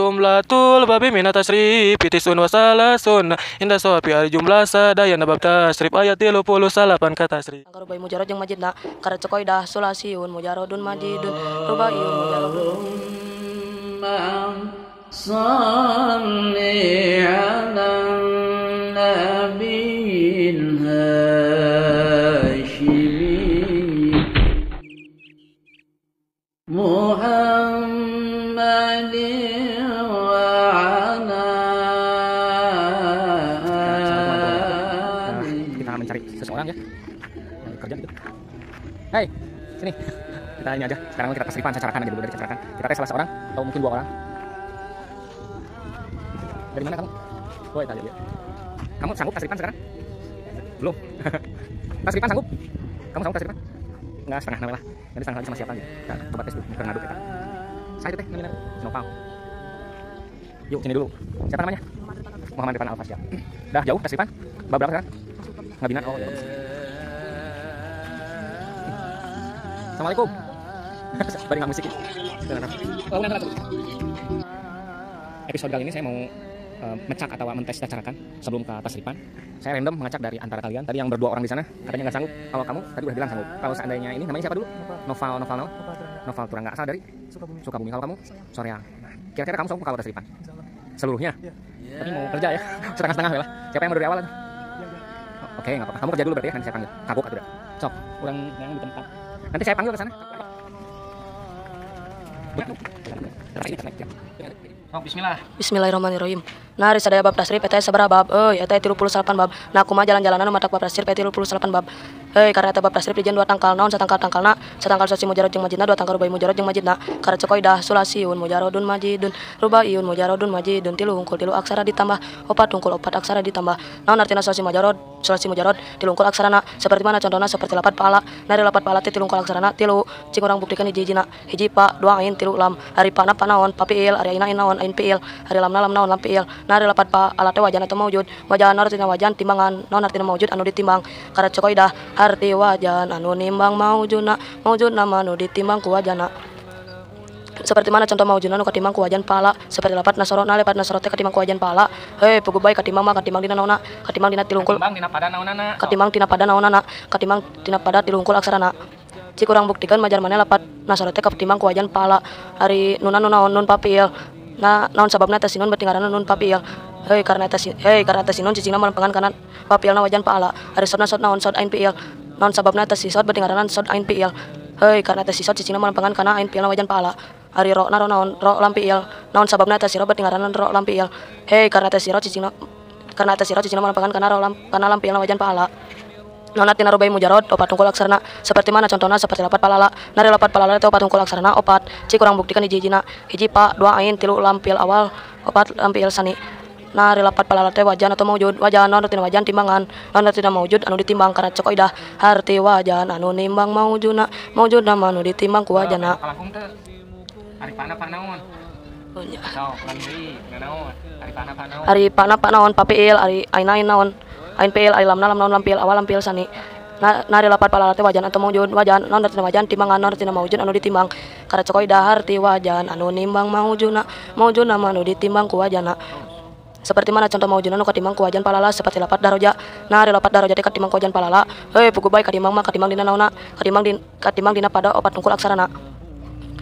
Jumlatul babi minat tasrif tisun wasalasun inda sawabi ari jumlah sadayana bab tasrif ayat 38 ka tasrif. Rubai mujarad jeung majidna karena cekoidah sulasiun mujarodun majidun rubaiun mujarodun. Shalli ala nabiyil hashimi Muhammadin wa ala alihi. Kita mencari seseorang ya yang kerja gitu. Hei, sini. Kita ini aja. Sekarang kita tasrifan, cacarakan aja dulu dari cacarakan. Kita tes salah seorang atau mungkin dua orang. Dari mana kamu? Oh, itu aja dia. Kamu sanggup tasrifan sekarang? Belum. Tasrifan sanggup? Kamu sanggup tasrifan? Enggak, setengah namanya lah. Nanti setengah lagi sama siapa gitu. Kita coba tes dulu, bukan ngaduk kita. Saya teh namanya Nopal. Yuk, sini dulu. Siapa namanya? Muhammad Irfan Alfas ya. Dah jauh tasrifan? Bab berapa sekarang? Ngabinan. Oh, ya. Assalamualaikum. Bari nggak musik. Episode kali ini saya mau mecak atau mentes cacarakan sebelum ke tasrifan. Saya random mengacak dari antara kalian. Tadi yang berdua orang di sana katanya nggak sanggup. Kalau kamu tadi udah bilang sanggup. Kalau seandainya ini namanya siapa dulu? Noval, Noval, Noval Turangga. Asal dari Sukabumi. Kalau kamu? Soreang. Nah, kira-kira kamu sanggup kalau tasrifan? Seluruhnya? Ya. Tapi mau kerja ya? Setengah-setengah lah. Siapa yang mau dari awal? Oke, nggak apa-apa. Kamu kerja dulu berarti ya. Nanti saya panggil. Kagok atau tidak? Sok, orang yang di tempat. Nanti saya panggil ke sana. Oh, bismillah. Bismillahirrahmanirrahim. Nah, ari sadaya bab tasrif eta sabaraha bab? Euy, eta 38 bab. Nah, kumaha jalan-jalanan nu matak bab tasrif eta 38 bab. Heuy, karena eta bab tasrif dijieun dua tangkal. Naon satangkal-tangkalna? Satangkal sulasi mujarad jeung majidna, dua tangkal rubai mujarad jeung majidna. Karena cekoidah sulasiun mujarodun majidun, rubaiun mujarodun majidun, tilu hungkul tilu aksara ditambah, opat hungkul opat aksara ditambah. Naon artina sulasi mujarad? Sulasi mujarad tilu hungkul aksarana. Seperti mana contohna? Seperti lapat pahala. Nah, ari lapat pahala teh tilu hungkul aksarana tilu. Cing urang buktikan hiji-hijina. Hiji pa, dua ain, tilu lam. Ari pa na pa naon? Pa fiil, ari aina ain naon? Ain fiil. Ari lamna lam naon? Lam fiil. Nah, ari lapat pa ala teh wajan atau maujud. Wajan artina wajan timbangan. Naon artina maujud anu ditimbang. Karena cekoidah arti wajan anu nimbang maujudna, maujudna manu ditimbang ku wajana. Seperti mana contoh maujudna nu katimbang ku wajan pala? Seperti lapat nasoro, na lapat nasoro teh katimbang ku wajan pala. Hei, puguh bae katimbang mah katimbang dina naonna? Katimbang dina tilungkul. Katimbang dina pada naonana. Katimbang tina pada naonana. Katimbang tina pada tilungkul aksarana. Cik urang buktikan majar maneh lapat nasoro teh katimbang ku wajan pala. Ari nuna nu naon? Nun papiil. Nah, naon sababna teh si nun berarti ngaranna nun papiil. Hei, karena eta si hei, karena eta si nun cicingna malempangan kana papiilna wajan paala. Ari sodna sod naon? Sod ain piil. Naon sababna eta si sod berarti ngaranna sod ain piil. Hei, karena eta si sod cicingna malempangan kana ain piilna wajan paala. Ari ro na ro naon? Ro lam piil. Naon sababna eta si ro berarti ngaranna ro lam piil. Hei, karena eta si ro cicingna karena eta si ro cicingna malempangan kana ro lam kana lam piilna wajan paala. Naon artina rubai mujarad opat hungkul aksarana. Seperti mana contohna? Seperti lapat palala. Nah, ari lapat palala teh opat hungkul aksarana opat. Cik urang buktikan hiji-hijina. Hiji pa, dua ain, tilu lam piil awal, opat lam piil sani. Nah, ari lapat palala teh wajan atau maujud. Wajan naon artina wajan timbangan. Naon artina maujud anu ditimbang. Karena cekoidah arti wajan anu nimbang maujudna, maujudna mah anu ditimbang ku wajana. Ari pana pa naon? Sok, deui, naon? Ari pana pa naon? Ari pana pa naon? Pa fiil, ari ain ain naon? Ain fiil, ari lamna lam naon? Lam fiil awal lam fiil sani. Nah, ari lapat palala teh wajan atau maujud. Wajan naon artina wajan timbangan, naon artina maujud anu ditimbang. Karena cekoidah arti wajan anu nimbang maujudna, maujudna mah anu ditimbang ku wajana. Seperti mana contoh maujudna nu katimbang ku wajan palala? Seperti lapat daroja. Nah, ari lapat daroja teh katimbang ku wajan palala. Heuy, puguh bae katimbang mah katimbang dina naonna? Katimbang din katimbang dina pada opat hungkul aksarana.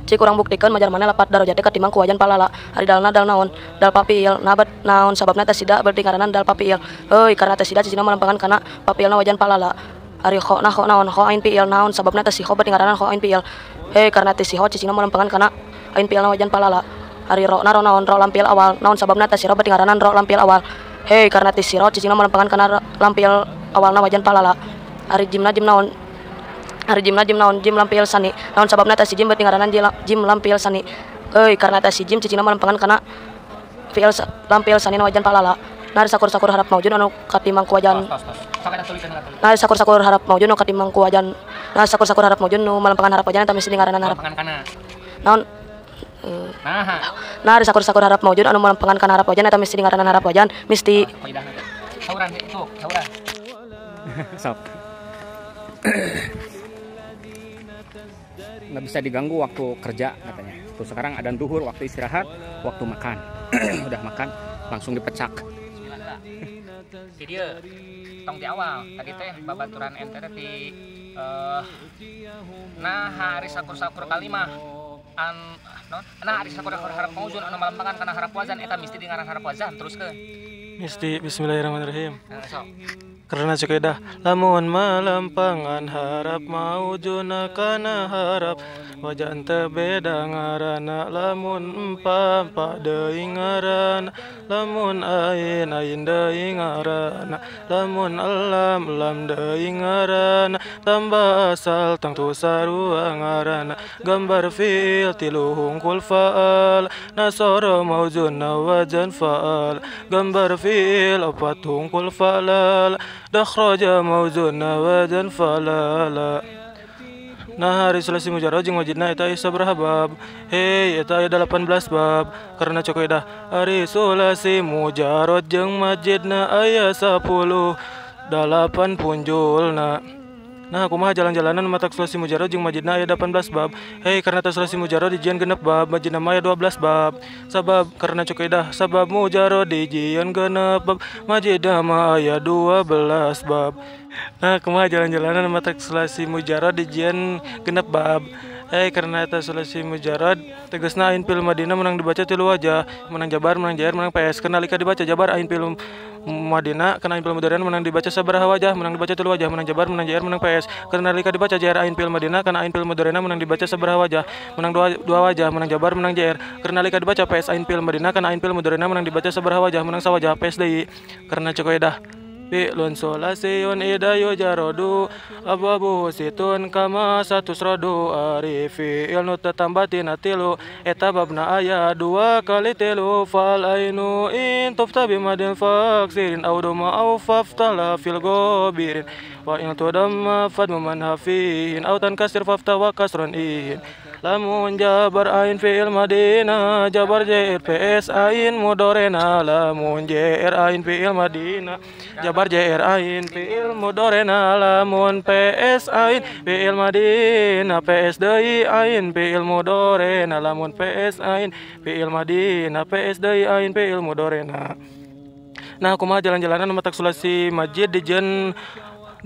Cik urang buktikan majar maneh lapat daroja teh katimbang ku wajan palala. Ari dalna dal naon? Dal papiil. Nah, bet naon sababna teh sida berarti ngaranna dal papiil. Heuy, karena teh sida cicingna malempangan kana papiilna wajan palala. Ari kho na kho naon? Kho ain piil. Naon sababna teh si kho berarti ngaranna kho ain piil. Heuy, karena teh si kho cicingna malempangan kana ain piilna wajan palala. Ari ro na ro naon? Ro lam piil awal. Naon sababna teh si ro berarti ngaranna ro lam piil awal. Heuy, karena teh si ro cicingna malempangan kana lam piil awalna wajan palala. Ari jimna jim naon? Ari jimna jim naon? Jim lam piil sani. Naon sababna teh si jim berarti ngaranna jim lam piil sani. Heuy, karena teh si jim cicingna malempangan kana fiil lam piil sani na wajan palala. Nah, ari sakur-sakur harap maujud anu katimbang ku wajan. Nah, ari sakur-sakur harap maujud anu katimbang ku wajan. Nah, sakur-sakur harap maujud nu malempangan harap wajan eta mesti ngaranna harap. Naon? Nah, ari sakur-sakur harap maujud anu malempangan kana harap wajan eta mesti ngaranna harap wajan, mesti. Sauran itu, sauran. Sok. Nggak bisa diganggu waktu kerja katanya. Tuh sekarang ada duhur, waktu istirahat, waktu makan. Udah makan langsung dipecak. Bismillah. Di dia tong di awal tadi teh babaturan ente teh di nah hari sakur-sakur kalimah an non nah hari sakur-sakur harap mauzun anu malampangan kana harap wazan eta misti di ngaran harap wazan teruskeun. Misti bismillahirrahmanirrahim. Nah, sok. Karena cukedah lamun malampangan harap maujuna kana harap wajan teu beda ngaranna lamun empa empa deui ngaranna lamun ain ain deui ngaranna lamun elam elam deui ngaranna tambah asal tangtu sarua ngaranna gambar fiil tilu hungkul faal nasara maujuna wajan faal gambar fiil opat hungkul faalal dakhraja mauzuna wajan falala. Nah hari sulasi mujarad jeung wajibna eta aya sabaraha bab? Hei eta aya 18 bab. Karena cokedah ari sulasi mujarad jeung majidna aya 10 dalapan punjulna. Nah kumaha jalan-jalanan matak sulasi mujarad jeung majidna aya 18 bab. Hei karena teh sulasi mujarad dijieun genep bab, majidna mah aya 12 bab. Sabab karena cukaidah sabab mujarad dijieun genep bab, majidna mah aya 12 bab. Nah kumaha jalan-jalanan matak sulasi mujarad dijieun genep bab. Hei karena eta sulasi mujarad tegasna ain fil madinah menang dibaca tilu wajah, menang jabar, menang jair, menang PS. Karena nalika dibaca jabar ain fil Madinah kana ain fil mudhari'an menang dibaca sabaraha wajah, menang dibaca tilu wajah, menang jabar, menang jair, menang PS. Karena nalika dibaca jair ain fil Madinah kana ain fil mudhari'an menang dibaca sabaraha wajah, menang dua wajah, menang jabar, menang jair. Karena nalika dibaca PS ain fil Madinah kana ain fil mudhari'an menang dibaca sabaraha wajah, menang sawajah PS deui. Karena cukoedah fi'lun sulasiyun ida yujarodu abwabuhu situn kama satusrodu ari fi'il nu tatambah tina tilu eta babna aya 2 kali tilu fal ainu in tufta bimadin faksirin aw duma aw faftala fil gobirin wa in tudamma fadmu man hafihin aw tankasir fafta wa kasrun ihin lamun jabar ain fi'il madinah jabar jr ps ain mudorena lamun jr ain fi'il madinah jabar jr ain fi'il mudorena lamun ps ain fi'il madinah ps deui ain fi'il mudorena lamun ps ain fi'il madinah ps deui ain fi'il mudorena. Nah kumaha jalan-jalanan matak sulasi majid dijieun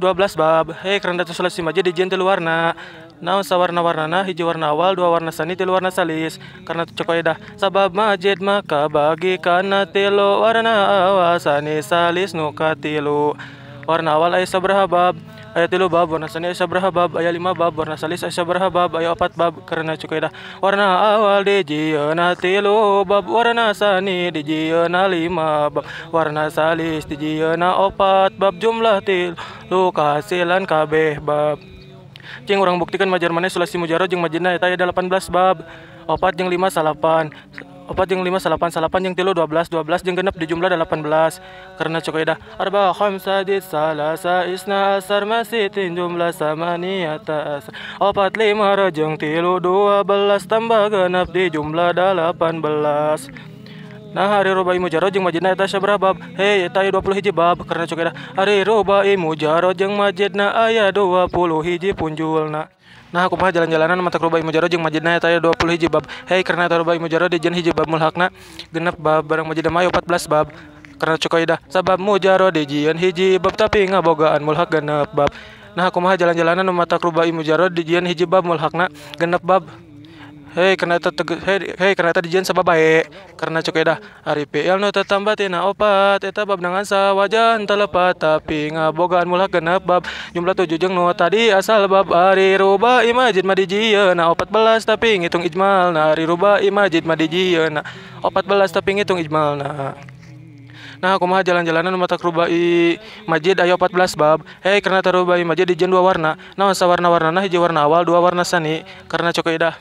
12 bab. Hei karena sulasi majid dijieun tilu warna. Naon sawarna-warnana hiji warna awal, dua warna sani, tilu warna salis. Karena cokoedah sabab majid maka bagi kana tilu warna awal sani salis nu katilu. Warna awal aya sabaraha bab? Aya 3 bab. Warna sani aya sabaraha bab? Aya 5 bab. Warna salis aya sabaraha bab? Aya 4 bab. Karena cokoedah warna awal dijieunna 3 bab, warna sani dijieunna 5 bab, warna salis dijieunna 4 bab, jumlah tilu kahasilan kabeh bab. Cing urang buktikan majar maneh sulasi mujarad jeung majidna eta aya 18 bab. 4 jeung 5 salapan. 4 jeung 5 salapan, salapan jeung 3 12, 12 jeung genep dijumlah 18. Karena cokoedah arba khamsa di salasa isna asar masitin jumlah samaniyata asar. 4 5 jeung 3 12 tambah genep dijumlah 18. Nah hari rubai mujarad jeung majidna eta sabaraha bab? Hei eta aya 21 bab. Karena cokoedah hari rubai mujarad jeung majidna aya 21 punjulna. Nah kumaha jalan-jalanan matak rubai mujarad jeung majidna eta aya 21 bab. Hei karena eta rubai mujarad dijieun hiji bab mulhaqna genep bab bareng majidna mah aya 14 bab. Karena cokoedah sabab mujarad dijieun hiji bab tapi ngabogaan mulhaq genep bab. Nah kumaha jalan-jalanan matak rubai mujarad dijieun hiji bab mulhaqna genep bab. Hei karena eta hei karena eta dijieun sabab bae. Karena cokoedah ari fi'il nu tatambah tina 4 eta bab ngan sawajah henteu lepat tapi ngabogaan mulhaq genep bab jumlah 7 jeung nu tadi asal bab. Ari rubai majid mah dijieunna 14 tapi ngitung ijmalna. Ari rubai majid mah dijieunna 14 tapi ngitung ijmalna. Nah kumaha jalan-jalanan matak rubai majid aya 14 bab. Hei karena eta rubai majid dijieun 2 warna. Naon sawarna-warnana hiji warna awal, 2 warna sani. Karena cokoedah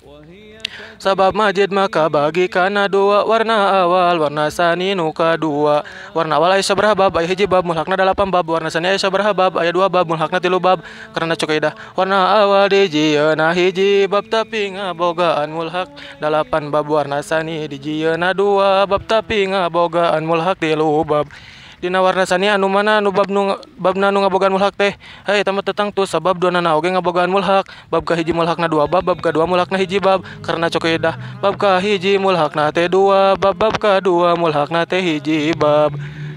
sabab majid maka bagi kana 2 warna awal, warna sani nu kadua. Warna awal aya sabaraha bab? Aya 1 bab mulhaqna 8 bab. Warna sani aya sabaraha bab? Aya 2 bab mulhaqna 3 bab. Karena cokoedah warna awal dijieunna 1 bab tapi ngabogaan mulhaq 8 bab, warna sani dijieunna 2 bab tapi ngabogaan mulhaq 3 bab. Dina warna sani anu mana anu bab nu babna nu ngabogaan mulhak teh? Hei, eta mah teu tangtu sabab duanana oge ngabogaan mulhak. Bab kahiji mulhakna dua bab, bab kadua mulhakna hiji bab. Karena cokaidah bab kahiji mulhakna teh dua bab, bab kadua mulhakna teh hiji bab.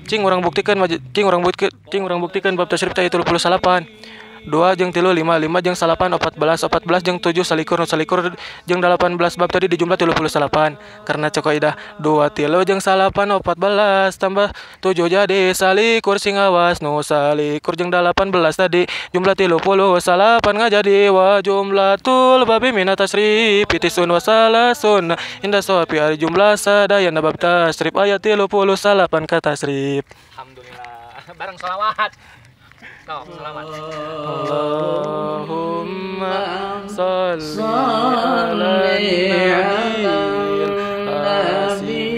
Cing urang buktikan, cing urang buktikan, cing urang buktikan bab tasrif teh 38. 2 jeung 3 5, 5 jeung 8 14, 14 jeung 7 salikur, nu salikur jeung 18 bab tadi dijumlah 38. Karena cokaidah 2 3 jeung 8 14 tambah 7 jadi salikur, sing awas nu salikur jeung 18 tadi jumlah 38 ngajadi wa jumlatul babi minat tasrif tisun wa salasun inda sawapi ari jumlah sadayana bab tasrif ayat 38 ka tasrif. Alhamdulillah. Bareng sholawat. Sok, sholawat. Allahumma sholli ala nabiyil asim.